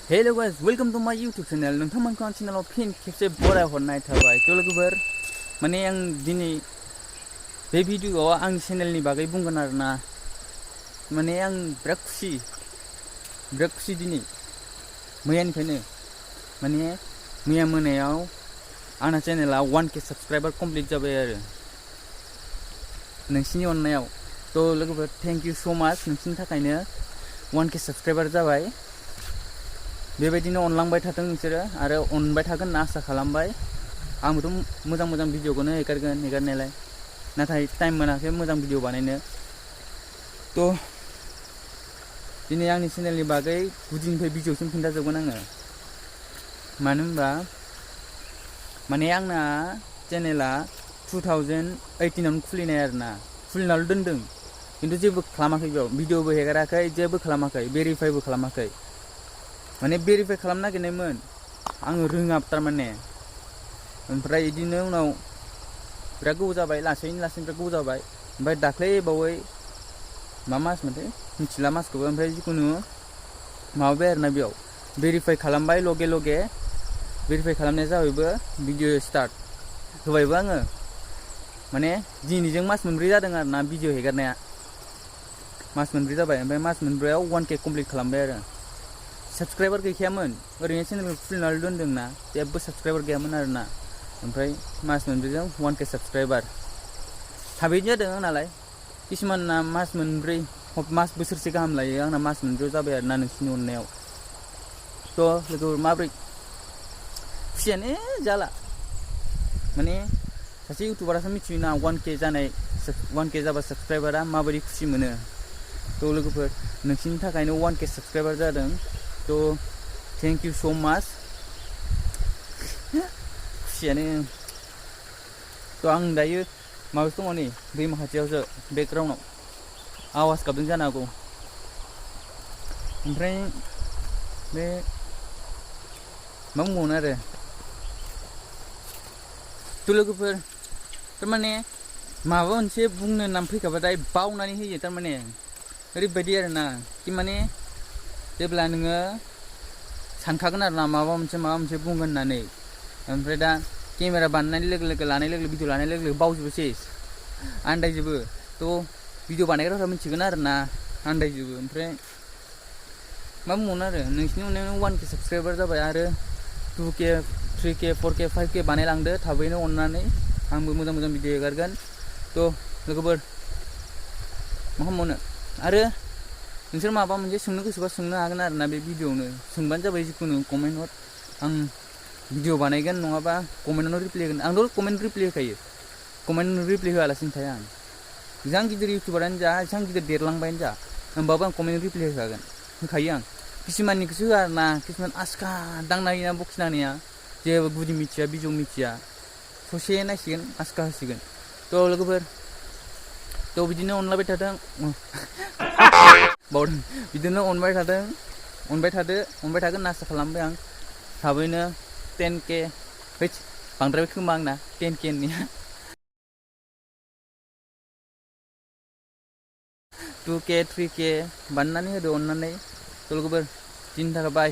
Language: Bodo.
Hello guys, welcome to my YouTube channel. नोंथांमोनखौ आं चेनेलाव फिन खेबसे बरायहरनाय थाबाय। थ' लोगोफोर माने आं दिनै बे भिडिअ'आव आंनि चेनेलनि बागै बुंगोन आरोना। माने आं बिराद खुसि दिनै मैयानिफ्रायनो माने मैया मोनायाव आंना चेनेला 1K साबस्क्राइबार कमप्लिट जाबाय आरो नोंसिनि अननायाव। थ' लोगोफोर थेंक इउ स' माच, नोंसिनि थाखायनो 1K साबस्क्राइबार जाबाय। बेबायदिनो अनलांबाय थाथों नोंसोरो आरो अनबाय थागोन होनना आसा खालामबाय। आंबोथ' मोजां भिडिअ'खौनो हेगारनायालाय, नाथाय टाइम मोनाखै मोजां भिडिअ' बानायनो। थ' दिनै आंनि चेनेलनि बागै गुदिनिफ्राय भिडिअ'सिम खिन्थाजोबगोन आङो। मानो होनबा माने आंना चेनेला 2018आवनो खुलिनाय आरोना, खुलिनाल' दोनदों खिन्थु जेबो खालामाखै, बेयाव भिडिअ'बो हेगाराखै, जेबो खालामाखै, भेरिफाइबो खालामाखै। माने भेरिफाइ खालामनो नागिरनायमोन आङो रोङा थारमाने। ओमफ्राय बिदिनो उनाव बिराद गोबाव जाबाय, लासैनो बिराद गोबाव जाबाय। ओमफ्राय दाख्लै बावै मा मास मोनथाय मिथिला मासखौबो, ओमफ्राय जिखुनु माबाबाय आरोना, बेयाव भेरिफाइ खालामबाय। लगे भेरिफाइ खालामनाया जाबायबो, भिडिअ स्टार्ट होबायबो आङो। माने दिनैजों मास मोनब्रै जादों आरोना भिडिअ हेगारनाया, मास मोनब्रै जाबाय। ओमफ्राय मास मोनब्रैयाव 1K कमप्लिट खालामबाय आरो। साबस्क्राइबार गैखायामोन, ओरैनो चेनेलखौ खुलिनानै दोनदोंना, जेबो साबस्क्राइबार गैयामोन आरोना। ओमफ्राय मास मोनब्रैजों 1K साबस्क्राइबार थाबैनो जादों आंनालाय। किसुमानना मास मोनब्रै, मास बोसोरसे गाहाम लायो, आंना मास मोनब्रैयाव जाबाय आरोना नोंसिनि अननायाव। थ' लोगोफोर माब्रै खुसियानो जाला। माने सासे इउटुबारासो मिथियोना 1K जाबा साबस्क्राइबारा माबायदि खुसि मोनो। थ' लोगोफोर नोंसिनि थाखायनो 1K साबस्क्राइबार जादों। थ' थेंक इउ स' माच। खुसियानो। थ' आं दायो माबायावसो दङ, नै दैमा खाथियावसो, बेकग्राउन्डआव आवाज गाबदों जानो हागौ। ओमफ्राय बे मा बुंबावनो आरो। थ' लोगोफोर थारमाने माबा मोनसे बुंनो होननानै फैखाबाथाय बावनानै होयो थारमाने। ओरैबायदि आरोना कि माने जेब्ला नोङो सानखागोन आरोना माबा मोनसे बुंगोन होननानै, ओमफ्राय दा केमेरा बानायनाय लोगो भिडिअ लानाय लोगो बावजोबोसै, आन्दायजोबो। थ' भिडिअ बानायग्राफ्रा मिथिगोन आरोना, आन्दायजोबो। ओमफ्राय मा बुंबावनो आरो, नोंसिनि अननायावनो 1K साबस्क्राइबार जाबाय आरो 2K 3K 4K 5K बानायलांदो थाबैनो अननानै। आंबो मोजां भिडिअ हेगारगोन। थ' लोगोफोर मा खालामबावनो। आरो नोंसोर माबा मोनसे सोंनो गोसोबा सोंनो हागोन आरोना, बे भिडिअ'आवनो सोंबानो जाबाय। जिखुनु कमेन्ट हर, आं भिडिअ बानायगोन, नङाबा कमेन्टआवनो रिप्लाय होगोन। आंथ' कमेन्ट रिप्लाय होखायो, कमेन्ट रिप्लाय होआलासिनो थाया आं। जेसेबां गिदिर इउटुबारानो जा, जेसेबां गिदिर देरलांबायानो जा, होमबाबो आं कमेन्ट रिप्लाय होखायो आं। किसुमाननिखौसो होआ आरोना, किसुमान आसखा दांना होयोना बखिना होनाया, जेबो गुदि मिथिया बिजौ मिथिया, ससे नायसिगोन आसखा होसिगोन। थ' लोगोफोर बिदिनो अनलायबाय थाथों। बावदों। बिदिनो अनबाय थादो होनना आसा खालामबाय आं। थाबैनो 10K, बांद्रायबाय खोमा आंना 10K होननाया। 2K 3K बानायनानै होदो अननानै। थ' लोगोफोर दिनैनि थाखाय बाय।